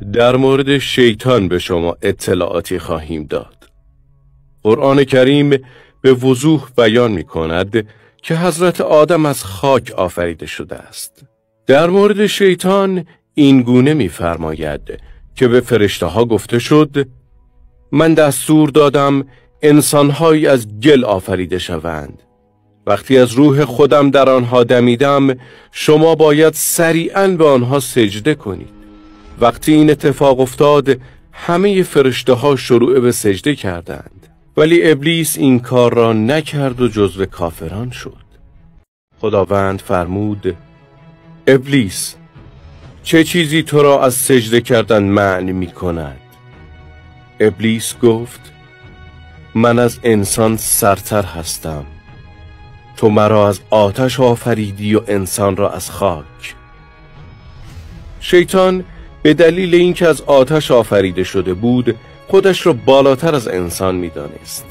در مورد شیطان به شما اطلاعاتی خواهیم داد. قرآن کریم به وضوح بیان می کند که حضرت آدم از خاک آفریده شده است. در مورد شیطان این گونه می فرماید که به فرشته ها گفته شد: من دستور دادم انسانهایی از گل آفریده شوند. وقتی از روح خودم در آنها دمیدم، شما باید سریعاً به آنها سجده کنید. وقتی این اتفاق افتاد، همه فرشته ها شروع به سجده کردند، ولی ابلیس این کار را نکرد و جزو کافران شد. خداوند فرمود: ابلیس، چه چیزی تو را از سجده کردن منع می کند؟ ابلیس گفت: من از انسان سرتر هستم. تو مرا از آتش آفریدی و انسان را از خاک. شیطان به دلیل اینکه از آتش آفریده شده بود، خودش را بالاتر از انسان می‌دانست.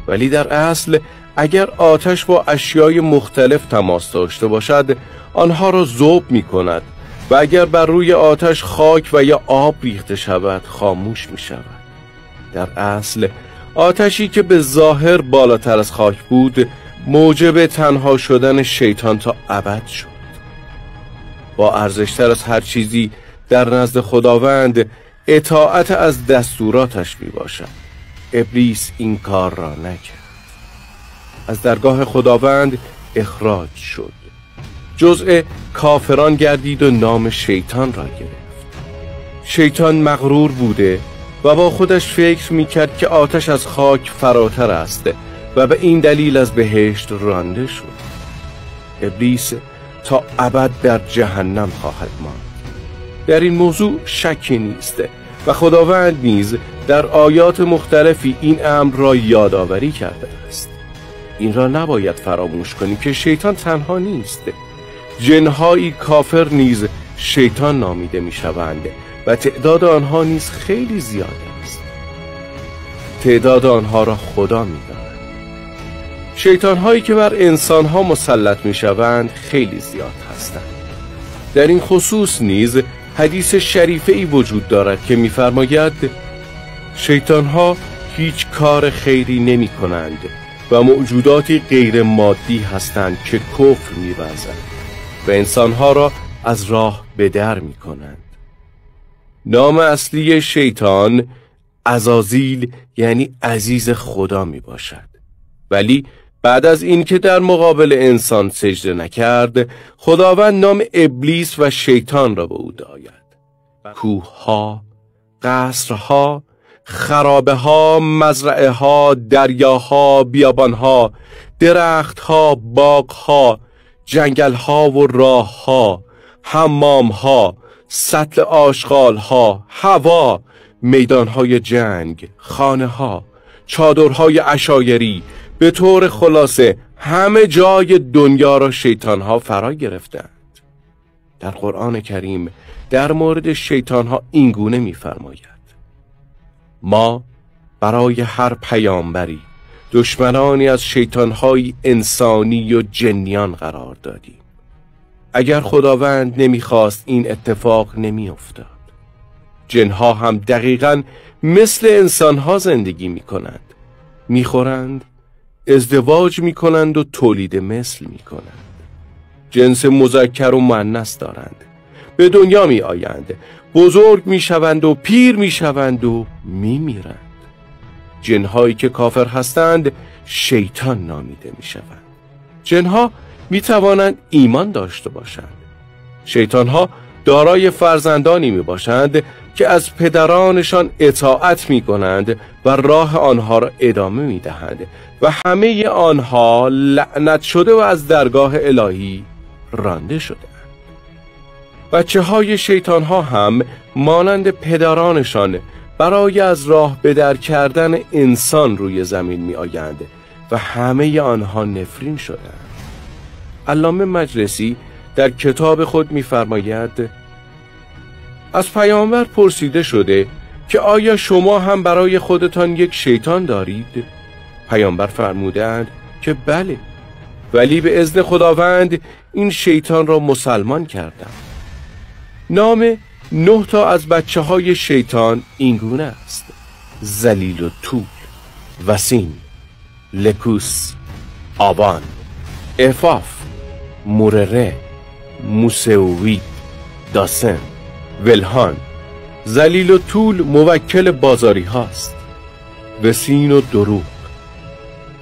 ولی در اصل اگر آتش با اشیای مختلف تماس داشته باشد، آنها را ذوب می‌کند و اگر بر روی آتش خاک و یا آب ریخته شود، خاموش می‌شود. در اصل آتشی که به ظاهر بالاتر از خاک بود، موجب تنها شدن شیطان تا ابد شد. با ارزشتر از هر چیزی در نزد خداوند اطاعت از دستوراتش می باشد. ابلیس این کار را نکرد. از درگاه خداوند اخراج شد، جزء کافران گردید و نام شیطان را گرفت. شیطان مغرور بوده و با خودش فکر می کرد که آتش از خاک فراتر است و به این دلیل از بهشت رانده شد. ابلیس تا ابد در جهنم خواهد ماند. در این موضوع شکی نیست و خداوند نیز در آیات مختلفی این امر را یادآوری کرده است. این را نباید فراموش کنیم که شیطان تنها نیست. جنهایی کافر نیز شیطان نامیده می‌شوند و تعداد آنها نیز خیلی زیاد است. تعداد آنها را خدا می‌داند. شیطان‌هایی که بر انسان‌ها مسلط می‌شوند خیلی زیاد هستند. در این خصوص نیز حدیث شریفه‌ای وجود دارد که می‌فرماید: شیطان‌ها هیچ کار خیری نمی‌کنند و موجوداتی غیر مادی هستند که کفر می‌ورزند و انسان‌ها را از راه به در می‌کنند. نام اصلی شیطان عزازیل یعنی عزیز خدا می‌باشد، ولی بعد از اینکه در مقابل انسان سجده نکرد، خداوند نام ابلیس و شیطان را به او داد. کوه‌ها، قصرها، خرابه‌ها، مزرعه‌ها، دریاها، بیابان‌ها، درخت‌ها، باغ‌ها، جنگل‌ها و راه‌ها، حمام‌ها، سطل آشغال‌ها، هوا، میدان‌های جنگ، خانه‌ها، چادرهای عشایری، به طور خلاصه همه جای دنیا را شیطان‌ها فرا گرفتند. در قرآن کریم در مورد شیطان‌ها این گونه می‌فرماید: ما برای هر پیامبری دشمنانی از شیطان‌های انسانی و جنیان قرار دادیم. اگر خداوند نمی‌خواست این اتفاق نمی‌افتاد. جنها هم دقیقاً مثل انسان‌ها زندگی می‌کنند، می‌خورند، ازدواج می‌کنند و تولید مثل می‌کنند. جنس مذکر و مؤنث دارند، به دنیا می‌آیند، بزرگ می‌شوند و پیر می‌شوند و می‌میرند. جنهایی که کافر هستند شیطان نامیده می‌شوند. جنها می‌توانند ایمان داشته باشند. شیطان‌ها دارای فرزندانی می‌باشند که از پدرانشان اطاعت می‌کنند و راه آنها را ادامه می‌دهند و همه آنها لعنت شده و از درگاه الهی رانده شده‌اند. بچه های شیطان ها هم مانند پدرانشان برای از راه بدر کردن انسان روی زمین می آیند و همه آنها نفرین شدند. علامه مجلسی در کتاب خود می فرماید: از پیامبر پرسیده شده که آیا شما هم برای خودتان یک شیطان دارید؟ پیامبر فرمودند که بله، ولی به اذن خداوند این شیطان را مسلمان کردم. نام 9 تا از بچه های شیطان اینگونه است: ذلیل و طول، وسین، لکوس، آبان، افاف، مورره، موسوید، داسم، ولهان. ذلیل و طول موکل بازاری هاست. وسین و دروغ،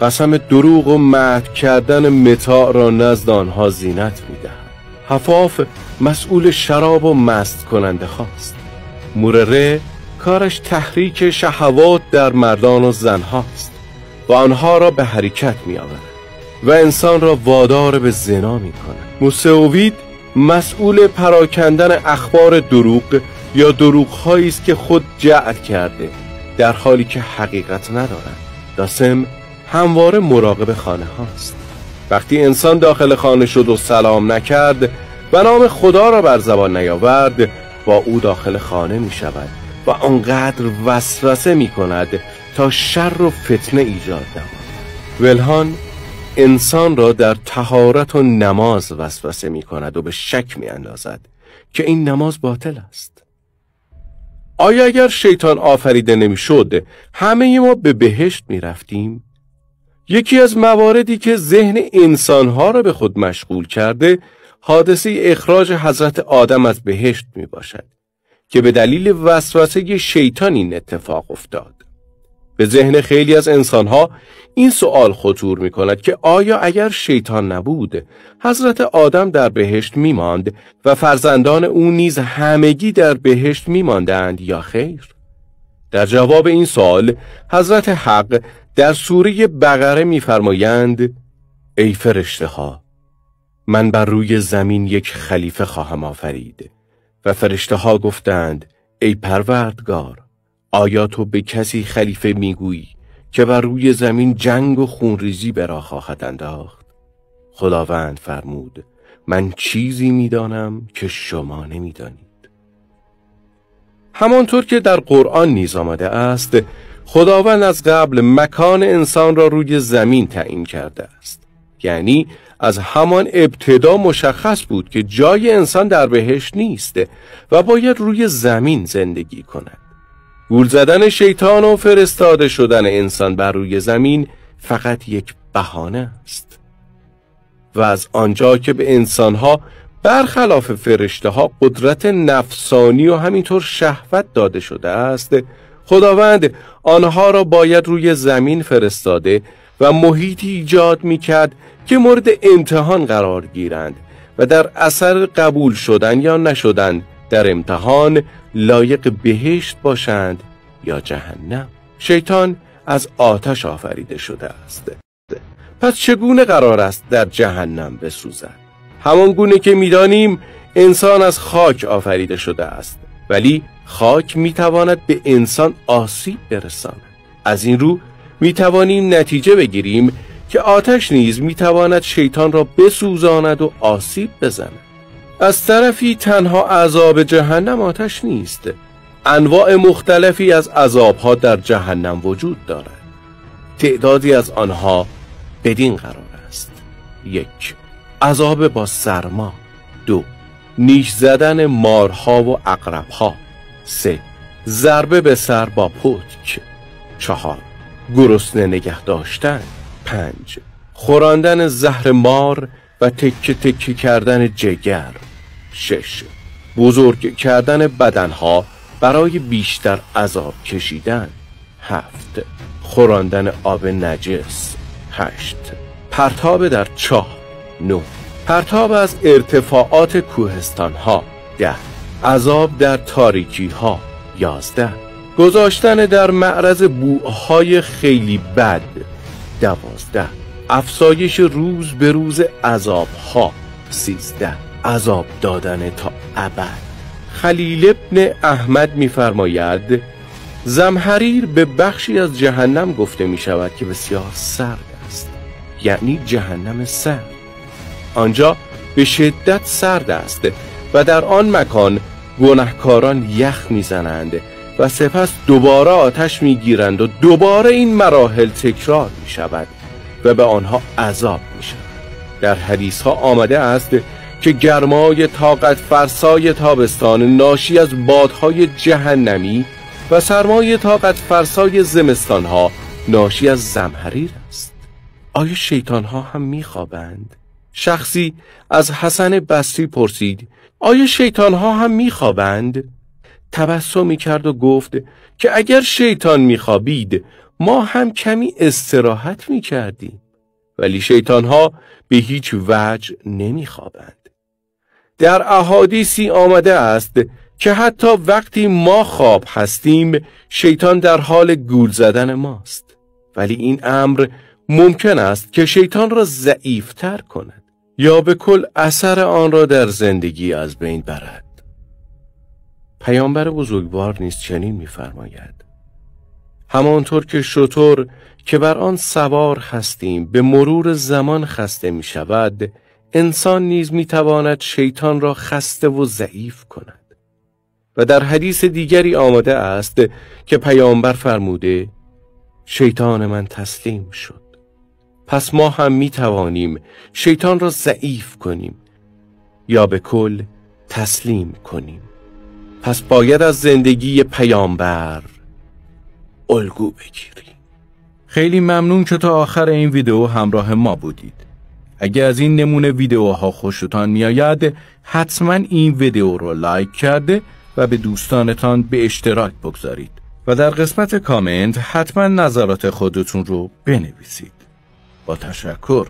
قسم دروغ و مدح کردن متاع را نزد آنها زینت میدهد. حفاف مسئول شراب و مست کننده هاست. مورره کارش تحریک شهوات در مردان و زنهاست و آنها را به حرکت می آورد و انسان را وادار به زنا می کند. موسوید مسئول پراکندن اخبار دروغ یا دروغ هایی است که خود جعل کرده در حالی که حقیقت ندارد. داسم همواره مراقب خانه هاست. وقتی انسان داخل خانه شد و سلام نکرد و نام خدا را بر زبان نیاورد، با او داخل خانه می شود و آنقدر وسوسه می کند تا شر و فتنه ایجاد نماید. ولهان انسان را در طهارت و نماز وسوسه می کند و به شک می اندازد که این نماز باطل است. آیا اگر شیطان آفریده نمی شد همه ما به بهشت می رفتیم؟ یکی از مواردی که ذهن انسانها را به خود مشغول کرده حادثه اخراج حضرت آدم از بهشت می باشد که به دلیل وسوسه شیطان این اتفاق افتاد. به ذهن خیلی از انسانها این سوال خطور می کند که آیا اگر شیطان نبود حضرت آدم در بهشت می ماند و فرزندان او نیز همگی در بهشت می ماندند یا خیر؟ در جواب این سوال حضرت حق در سوره بقره می فرمایند: ای فرشته ها، من بر روی زمین یک خلیفه خواهم آفرید. و فرشته ها گفتند: ای پروردگار، آیا تو به کسی خلیفه میگویی که بر روی زمین جنگ و خونریزی به راه خواهد انداخت؟ خداوند فرمود: من چیزی میدانم که شما نمیدانید. همانطور که در قرآن نیز آمده است، خداوند از قبل مکان انسان را روی زمین تعیین کرده است. یعنی از همان ابتدا مشخص بود که جای انسان در بهشت نیست و باید روی زمین زندگی کند. گول زدن شیطان و فرستاده شدن انسان بر روی زمین فقط یک بهانه است. و از آنجا که به انسانها برخلاف فرشته ها قدرت نفسانی و همینطور شهوت داده شده است، خداوند آنها را باید روی زمین فرستاده و محیطی ایجاد می‌کرد که مورد امتحان قرار گیرند و در اثر قبول شدن یا نشدن در امتحان لایق بهشت باشند یا جهنم. شیطان از آتش آفریده شده است، پس چگونه قرار است در جهنم بسوزد؟ همان گونه که می‌دانیم انسان از خاک آفریده شده است، ولی خاک می‌تواند به انسان آسیب برساند. از این رو می‌توانیم نتیجه بگیریم که آتش نیز می‌تواند شیطان را بسوزاند و آسیب بزند. از طرفی تنها عذاب جهنم آتش نیست، انواع مختلفی از عذابها در جهنم وجود دارد. تعدادی از آنها بدین قرار است: 1. عذاب با سرما. 2. نیش زدن مارها و عقربها. 3. ضربه به سر با پتک. 4. گرسنه نگه داشتن. 5. خوراندن زهر مار و تکه تکه کردن جگر. 6. بزرگ کردن بدنها برای بیشتر عذاب کشیدن. 7. خوراندن آب نجس. 8. پرتاب در چاه. 9. پرتاب از ارتفاعات کوهستانها. 10. عذاب در تاریکی ها. 11. گذاشتن در معرض بوهای خیلی بد. 12. افزایش روز به روز عذاب ها. 13. عذاب دادن تا ابد. خلیل ابن احمد می‌فرماید: زمهریر به بخشی از جهنم گفته می شود که بسیار سرد است، یعنی جهنم سرد. آنجا به شدت سرد است و در آن مکان گناهکاران یخ میزنند و سپس دوباره آتش میگیرند و دوباره این مراحل تکرار می شود و به آنها عذاب می شود. در حدیث ها آمده است که گرمای طاقت فرسای تابستان ناشی از بادهای جهنمی و سرمای طاقت فرسای زمستانها ناشی از زمهریر است. آیا شیطانها هم میخوابند؟ شخصی از حسن بصری پرسید آیا شیطانها هم میخوابند؟ تبسمی کرد و گفت که اگر شیطان میخوابید ما هم کمی استراحت میکردیم، ولی شیطانها به هیچ وجه نمیخوابند. در احادیثی آمده است که حتی وقتی ما خواب هستیم شیطان در حال گول زدن ماست، ولی این امر ممکن است که شیطان را ضعیفتر کند یا به کل اثر آن را در زندگی از بین برد. پیامبر بزرگوار نیز چنین می‌فرماید: همانطور که شتر که بر آن سوار هستیم به مرور زمان خسته می شود، انسان نیز می تواند شیطان را خسته و ضعیف کند. و در حدیث دیگری آمده است که پیامبر فرموده شیطان من تسلیم شد. پس ما هم می توانیم شیطان را ضعیف کنیم یا به کل تسلیم کنیم. پس باید از زندگی پیامبر الگو بگیریم. خیلی ممنون که تا آخر این ویدیو همراه ما بودید. اگه از این نمونه ویدیوها خوشتان میآید حتما این ویدیو رو لایک کرده و به دوستانتان به اشتراک بگذارید و در قسمت کامنت حتما نظرات خودتون رو بنویسید. با تشکر.